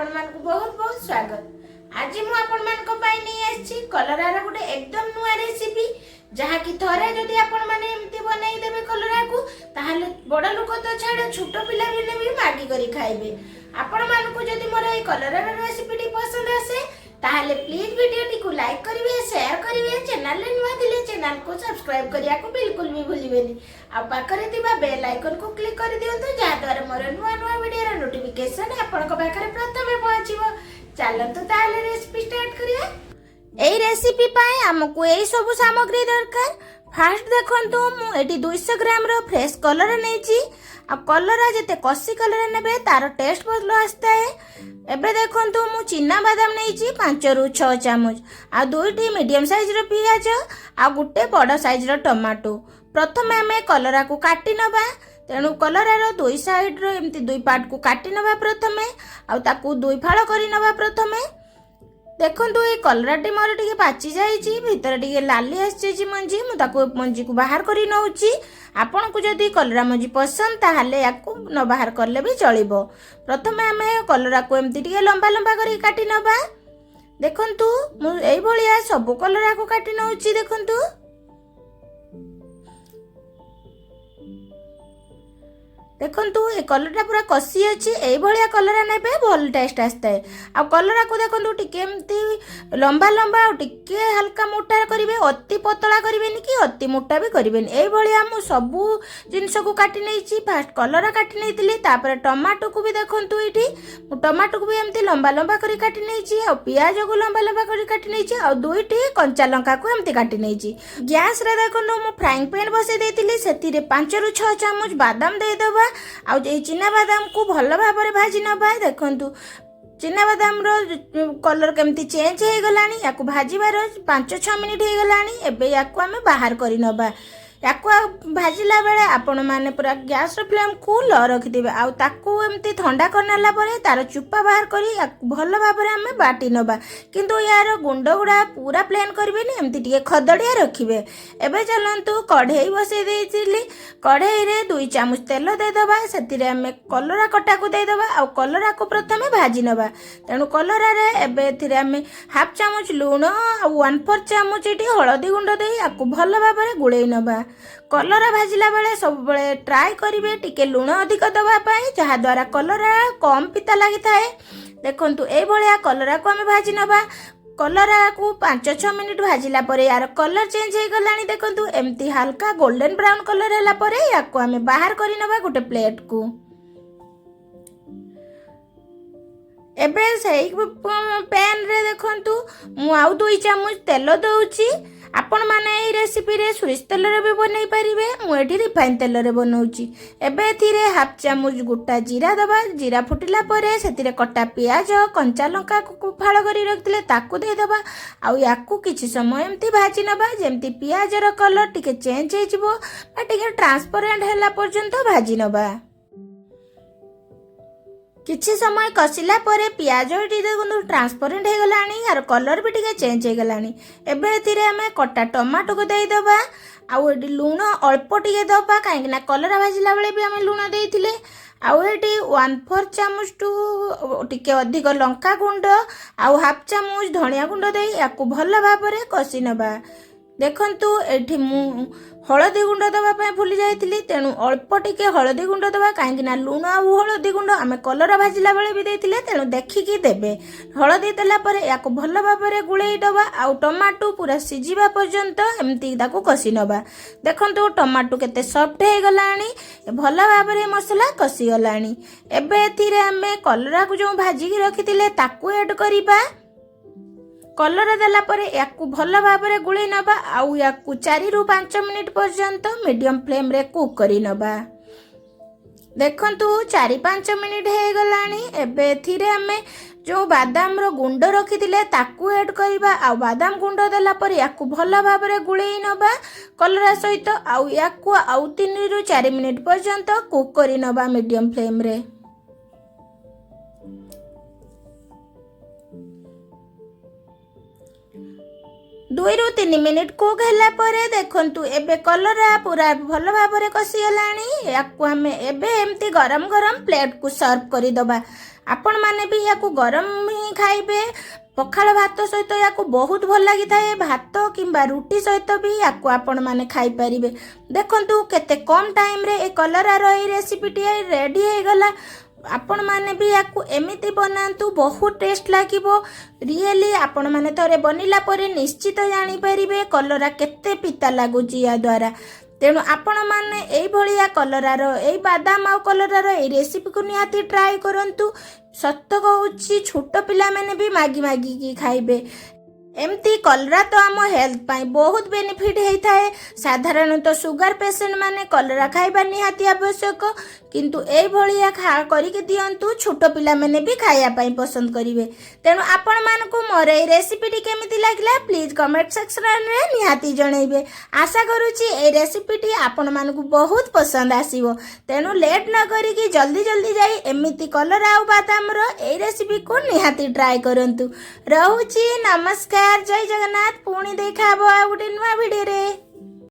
ଆପଣମାନଙ୍କୁ ବହୁତ ବହୁତ ସ୍ୱାଗତ। ଆଜି ମୁଁ ଆପଣମାନଙ୍କ ପାଇଁ ନେଇ ଆସିଛି କଲରାର ଗୋଟେ ଏକଦମ ନୂଆ ରେସିପି, ଯାହାକି ଥରେ ଯଦି ଆପଣମାନେ ଏମିତି ବନେଇ ଦେବେ କଲରାକୁ, ତାହେଲେ ବଡ଼ ଲୋକ ତ ଛାଡ଼, ଛୋଟ ପିଲାମାନେ ବି ମାଗି କରି ଖାଇବେ। ଆପଣମାନଙ୍କୁ ଯଦି ମୋର ଏଇ କଲରାର ରେସିପିଟି ପସନ୍ଦ ଆସେ, ତାହେଲେ ପ୍ଲିଜ୍ ଭିଡ଼ିଓଟିକୁ ଲାଇକ୍ କରିବେ, ସେୟାର କରିବେ। ଚ୍ୟାନେଲରେ ନୂଆ ଥିଲେ ଚ୍ୟାନେଲକୁ ସବସ୍କ୍ରାଇବ୍ କରିବାକୁ ବିଲକୁଲ ବି ଭୁଲିବେନି। ଆଉ ପାଖରେ ଥିବା ବେଲ୍ ଆଇକନକୁ କ୍ଲିକ୍ କରିଦିଅନ୍ତୁ, ଯାହାଦ୍ୱାରା ମୋର ନୂଆ ନୂଆ ଭିଡ଼ିଓର ନୋଟିଫିକେସନ୍ ଆପଣଙ୍କ ପାଖରେ ପ୍ରଥମେ ପହଞ୍ଚିବ। ଚାଲନ୍ତୁ ତାହେଲେ ରେସିପି ଷ୍ଟାର୍ଟ କରିବା। ଏଇ ରେସିପି ପାଇଁ ଆମକୁ ଏଇ ସବୁ ସାମଗ୍ରୀ ଦରକାର। ଫାଷ୍ଟ ଦେଖନ୍ତୁ, ମୁଁ ଏଠି 200 ଗ୍ରାମର ଫ୍ରେଶ୍ କଲରା ନେଇଛି। ଆଉ କଲରା ଯେତେ କଷି କଲରା ନେବେ, ତାର ଟେଷ୍ଟ ଭଲ ଆସିଥାଏ। ଏବେ ଦେଖନ୍ତୁ, ମୁଁ ଚିନା ବାଦାମ ନେଇଛି 5ରୁ 6 ଚାମଚ, ଆଉ ଦୁଇଟି ମିଡ଼ିୟମ୍ ସାଇଜ୍ର ପିଆଜ, ଆଉ ଗୋଟେ ବଡ଼ ସାଇଜ୍ର ଟମାଟୋ। ପ୍ରଥମେ ଆମେ କଲରାକୁ କାଟି ନେବା। ତେଣୁ କଲରାର ଦୁଇ ସାଇଡ଼୍ର ଏମିତି ଦୁଇ ପାର୍ଟକୁ କାଟି ନେବା ପ୍ରଥମେ, ଆଉ ତାକୁ ଦୁଇ ଫାଳ କରି ନେବା ପ୍ରଥମେ। ଦେଖନ୍ତୁ, ଏଇ କଲରାଟି ମୋର ଟିକେ ପାଚି ଯାଇଛି, ଭିତରେ ଟିକେ ଲାଲି ଆସିଯାଇଛି ମଞ୍ଜି। ମୁଁ ତାକୁ ମଞ୍ଜିକୁ ବାହାର କରି ନେଉଛି। ଆପଣଙ୍କୁ ଯଦି କଲରା ମଞ୍ଜି ପସନ୍ଦ, ତାହେଲେ ୟାକୁ ନ ବାହାର କଲେ ବି ଚଳିବ। ପ୍ରଥମେ ଆମେ କଲରାକୁ ଏମିତି ଟିକେ ଲମ୍ବା ଲମ୍ବା କରି କାଟି ନେବା। ଦେଖନ୍ତୁ, ମୁଁ ଏଇଭଳିଆ ସବୁ କଲରାକୁ କାଟି ନେଉଛି। ଦେଖନ୍ତୁ ଦେଖନ୍ତୁ, ଏ କଲରଟା ପୁରା କଷି ଅଛି। ଏଇଭଳିଆ କଲରା ନେବେ, ଭଲ ଟେଷ୍ଟ ଆସିଥାଏ। ଆଉ କଲରାକୁ ଦେଖନ୍ତୁ, ଟିକେ ଏମିତି ଲମ୍ବା ଲମ୍ବା ଆଉ ଟିକେ ହାଲକା ମୋଟା କରିବେ। ଅତି ପତଳା କରିବେନି କି ଅତି ମୋଟା ବି କରିବେନି। ଏଇଭଳିଆ ମୁଁ ସବୁ ଜିନିଷକୁ କାଟି ନେଇଛି। ଫାଷ୍ଟ କଲରା କାଟି ନେଇଥିଲି, ତାପରେ ଟମାଟୋକୁ ବି ଦେଖନ୍ତୁ, ଏଇଠି ମୁଁ ଟମାଟୋକୁ ବି ଏମିତି ଲମ୍ବା ଲମ୍ବା କରି କାଟି ନେଇଛି, ଆଉ ପିଆଜକୁ ଲମ୍ବା ଲମ୍ବା କରି କାଟି ନେଇଛି, ଆଉ ଦୁଇଟି କଞ୍ଚା ଲଙ୍କାକୁ ଏମିତି କାଟି ନେଇଛି। ଗ୍ୟାସରେ ଦେଖନ୍ତୁ, ମୁଁ ଫ୍ରାଇଂ ପ୍ୟାନ୍ ବସେଇ ଦେଇଥିଲି। ସେଥିରେ 5ରୁ 6 ଚାମଚ ବାଦାମ ଦେଇଦେବା, ଆଉ ଏଇ ଚିନା ବାଦାମକୁ ଭଲ ଭାବରେ ଭାଜି ନେବା। ଦେଖନ୍ତୁ, ଚିନା ବାଦାମର କଲର କେମିତି ଚେଞ୍ଜ ହେଇଗଲାଣି। ୟାକୁ ଭାଜିବାର 5-6 ମିନିଟ୍ ହେଇଗଲାଣି। ଏବେ ୟାକୁ ଆମେ ବାହାର କରି ନେବା। ୟାକୁ ଆଉ ଭାଜିଲା ବେଳେ ଆପଣମାନେ ପୁରା ଗ୍ୟାସ୍ର ଫ୍ଲେମ୍କୁ ଲୋ ରଖିଥିବେ, ଆଉ ତାକୁ ଏମିତି ଥଣ୍ଡା କରିନେଲା ପରେ ତାର ଚୋପା ବାହାର କରି ୟାକୁ ଭଲ ଭାବରେ ଆମେ ବାଟି ନେବା। କିନ୍ତୁ ୟାର ଗୁଣ୍ଡ ଗୁଡ଼ା ପୁରା ପ୍ଲେନ୍ କରିବେନି, ଏମିତି ଟିକେ ଖଦଡ଼ିଆ ରଖିବେ। ଏବେ ଚାଲନ୍ତୁ, କଢ଼େଇ ବସେଇ ଦେଇଥିଲି। କଢ଼େଇରେ 2 ଚାମଚ ତେଲ ଦେଇଦେବା। ସେଥିରେ ଆମେ କଲରା କଟାକୁ ଦେଇଦେବା, ଆଉ କଲରାକୁ ପ୍ରଥମେ ଭାଜି ନେବା। ତେଣୁ କଲରାରେ ଏବେ ଏଥିରେ ଆମେ ହାଫ୍ ଚାମଚ ଲୁଣ ଆଉ 1/4 ଚାମଚ ଏଠି ହଳଦୀ ଗୁଣ୍ଡ ଦେଇ ୟାକୁ ଭଲ ଭାବରେ ଗୋଳେଇ ନେବା। କଲରା ଭାଜିଲା ବେଳେ ସବୁବେଳେ ଟ୍ରାଏ କରିବେ ଟିକେ ଲୁଣ ଅଧିକ ଦେବା ପାଇଁ, ଯାହାଦ୍ୱାରା କଲରା କମ୍ ପିତା ଲାଗିଥାଏ। ଦେଖନ୍ତୁ, ଏଇଭଳିଆ କଲରାକୁ ଆମେ ଭାଜି ନେବା। କଲରାକୁ 5-6 ମିନିଟ୍ ଭାଜିଲା ପରେ ୟାର କଲର ଚେଞ୍ଜ ହେଇଗଲାଣି। ଦେଖନ୍ତୁ, ଏମିତି ହାଲକା ଗୋଲ୍ଡେନ୍ ବ୍ରାଉନ୍ କଲର ହେଲା ପରେ ୟାକୁ ଆମେ ବାହାର କରି ନେବା ଗୋଟେ ପ୍ଲେଟକୁ। ଏବେ ସେଇ ପ୍ୟାନ୍ରେ ଦେଖନ୍ତୁ, ମୁଁ ଆଉ 2 ଚାମଚ ତେଲ ଦେଉଛି। ଆପଣମାନେ ଏଇ ରେସିପିରେ ସୋରିଷ ତେଲରେ ବି ବନେଇ ପାରିବେ। ମୁଁ ଏଠି ରିଫାଇନ୍ ତେଲରେ ବନଉଛି। ଏବେ ଏଥିରେ ହାଫ୍ ଚାମଚ ଗୋଟା ଜିରା ଦେବା। ଜିରା ଫୁଟିଲା ପରେ ସେଥିରେ କଟା ପିଆଜ, କଞ୍ଚା ଲଙ୍କାକୁ ଫାଳ କରି ରଖିଥିଲେ ତାକୁ ଦେଇଦେବା, ଆଉ ୟାକୁ କିଛି ସମୟ ଏମିତି ଭାଜି ନେବା, ଯେମିତି ପିଆଜର କଲର୍ ଟିକେ ଚେଞ୍ଜ ହେଇଯିବ ବା ଟିକେ ଟ୍ରାନ୍ସପରେଣ୍ଟ ହେଲା ପର୍ଯ୍ୟନ୍ତ ଭାଜି ନେବା। କିଛି ସମୟ କଷିଲା ପରେ ପିଆଜ ଏଠି ଦେଖନ୍ତୁ ଟ୍ରାନ୍ସପରେଣ୍ଟ ହେଇଗଲାଣି, ଆର କଲର୍ ବି ଟିକେ ଚେଞ୍ଜ ହେଇଗଲାଣି। ଏବେ ଏଥିରେ ଆମେ କଟା ଟମାଟୋକୁ ଦେଇଦେବା, ଆଉ ଏଠି ଲୁଣ ଅଳ୍ପ ଟିକେ ଦେବା, କାହିଁକିନା କଲରା ଭାଜିଲା ବେଳେ ବି ଆମେ ଲୁଣ ଦେଇଥିଲେ। ଆଉ ଏଠି 1/4 ଚାମଚଠୁ ଟିକେ ଅଧିକ ଲଙ୍କା ଗୁଣ୍ଡ ଆଉ ହାଫ୍ ଚାମଚ ଧନିଆ ଗୁଣ୍ଡ ଦେଇ ୟାକୁ ଭଲ ଭାବରେ କଷି ନେବା। ଦେଖନ୍ତୁ, ଏଠି ମୁଁ ହଳଦୀ ଗୁଣ୍ଡ ଦେବା ପାଇଁ ଭୁଲି ଯାଇଥିଲି, ତେଣୁ ଅଳ୍ପ ଟିକେ ହଳଦୀ ଗୁଣ୍ଡ ଦେବା, କାହିଁକିନା ଲୁଣ ଆଉ ହଳଦୀ ଗୁଣ୍ଡ ଆମେ କଲରା ଭାଜିଲା ବେଳେ ବି ଦେଇଥିଲେ, ତେଣୁ ଦେଖିକି ଦେବେ। ହଳଦୀ ଦେଲା ପରେ ୟାକୁ ଭଲ ଭାବରେ ଗୋଳେଇ ଦେବା, ଆଉ ଟମାଟୋ ପୁରା ସିଝିବା ପର୍ଯ୍ୟନ୍ତ ଏମିତି ତାକୁ କଷି ନେବା। ଦେଖନ୍ତୁ, ଟମାଟୋ କେତେ ସଫ୍ଟ ହେଇଗଲାଣି, ଭଲ ଭାବରେ ମସଲା କଷିଗଲାଣି। ଏବେ ଏଥିରେ ଆମେ କଲରାକୁ ଯେଉଁ ଭାଜିକି ରଖିଥିଲେ ତାକୁ ଆଡ଼୍ କରିବା। କଲରା ଦେଲା ପରେ ୟାକୁ ଭଲ ଭାବରେ ଗୋଳେଇ ନେବା, ଆଉ ୟାକୁ 4ରୁ 5 ମିନିଟ୍ ପର୍ଯ୍ୟନ୍ତ ମିଡ଼ିୟମ୍ ଫ୍ଲେମ୍ରେ କୁକ୍ କରି ନେବା। ଦେଖନ୍ତୁ, 4-5 ମିନିଟ୍ ହେଇଗଲାଣି। ଏବେ ଏଥିରେ ଆମେ ଯେଉଁ ବାଦାମର ଗୁଣ୍ଡ ରଖିଥିଲେ ତାକୁ ଆଡ଼୍ କରିବା, ଆଉ ବାଦାମ ଗୁଣ୍ଡ ଦେଲା ପରେ ୟାକୁ ଭଲ ଭାବରେ ଗୋଳେଇ ନେବା କଲରା ସହିତ, ଆଉ ୟାକୁ ଆଉ 3ରୁ 4 ମିନିଟ୍ ପର୍ଯ୍ୟନ୍ତ କୁକ୍ କରି ନେବା ମିଡ଼ିୟମ୍ ଫ୍ଲେମ୍ରେ। 2ରୁ 3 ମିନିଟ୍ କୁକ୍ ହେଲା ପରେ ଦେଖନ୍ତୁ, ଏବେ କଲରା ପୁରା ଭଲ ଭାବରେ କଷିଗଲାଣି। ୟାକୁ ଆମେ ଏବେ ଏମିତି ଗରମ ଗରମ ପ୍ଲେଟ୍କୁ ସର୍ଭ କରିଦେବା। ଆପଣମାନେ ବି ୟାକୁ ଗରମ ହିଁ ଖାଇବେ। ପଖାଳ ଭାତ ସହିତ ୟାକୁ ବହୁତ ଭଲ ଲାଗିଥାଏ। ଭାତ କିମ୍ବା ରୁଟି ସହିତ ବି ୟାକୁ ଆପଣମାନେ ଖାଇପାରିବେ। ଦେଖନ୍ତୁ, କେତେ କମ୍ ଟାଇମ୍ରେ ଏ କଲରାର ଏଇ ରେସିପିଟି ରେଡ଼ି ହେଇଗଲା। ଆପଣମାନେ ବି ୟାକୁ ଏମିତି ବନାନ୍ତୁ, ବହୁତ ଟେଷ୍ଟ ଲାଗିବ। ରିଏଲି ଆପଣମାନେ ଥରେ ବନିଲା ପରେ ନିଶ୍ଚିତ ଜାଣିପାରିବେ କଲରା କେତେ ପିତା ଲାଗୁଛି ୟା ଦ୍ୱାରା। ତେଣୁ ଆପଣମାନେ ଏଇଭଳିଆ କଲରାର, ଏଇ ବାଦାମ ଆଉ କଲରାର ଏଇ ରେସିପିକୁ ନିହାତି ଟ୍ରାଏ କରନ୍ତୁ। ସତ କହୁଛି, ଛୋଟ ପିଲାମାନେ ବି ମାଗି ମାଗିକି ଖାଇବେ। ଏମିତି କଲରା ତ ଆମ ହେଲ୍ଥ ପାଇଁ ବହୁତ ବେନିଫିଟ୍ ହେଇଥାଏ। ସାଧାରଣତଃ ସୁଗାର ପେସେଣ୍ଟ ମାନେ କଲରା ଖାଇବା ନିହାତି ଆବଶ୍ୟକ। କିନ୍ତୁ ଏଇଭଳିଆ କରିକି ଦିଅନ୍ତୁ, ଛୋଟ ପିଲାମାନେ ବି ଖାଇବା ପାଇଁ ପସନ୍ଦ କରିବେ। ତେଣୁ ଆପଣମାନଙ୍କୁ ମୋର ଏଇ ରେସିପିଟି କେମିତି ଲାଗିଲା, ପ୍ଲିଜ୍ କମେଣ୍ଟ ସେକ୍ସନରେ ନିହାତି ଜଣେଇବେ। ଆଶା କରୁଛି ଏଇ ରେସିପିଟି ଆପଣମାନଙ୍କୁ ବହୁତ ପସନ୍ଦ ଆସିବ। ତେଣୁ ଲେଟ୍ ନ କରିକି ଜଲ୍ଦି ଜଲ୍ଦି ଯାଇ ଏମିତି କଲରା ଆଉ ବାଦାମର ଏଇ ରେସିପିକୁ ନିହାତି ଟ୍ରାଏ କରନ୍ତୁ। ରହୁଛି, ନମସ୍କାର, ଜୟ ଜଗନ୍ନାଥ। ପୁଣି ଦେଖା ହବ ଆଉ ଗୋଟେ ନୂଆ ଭିଡ଼ିଓରେ।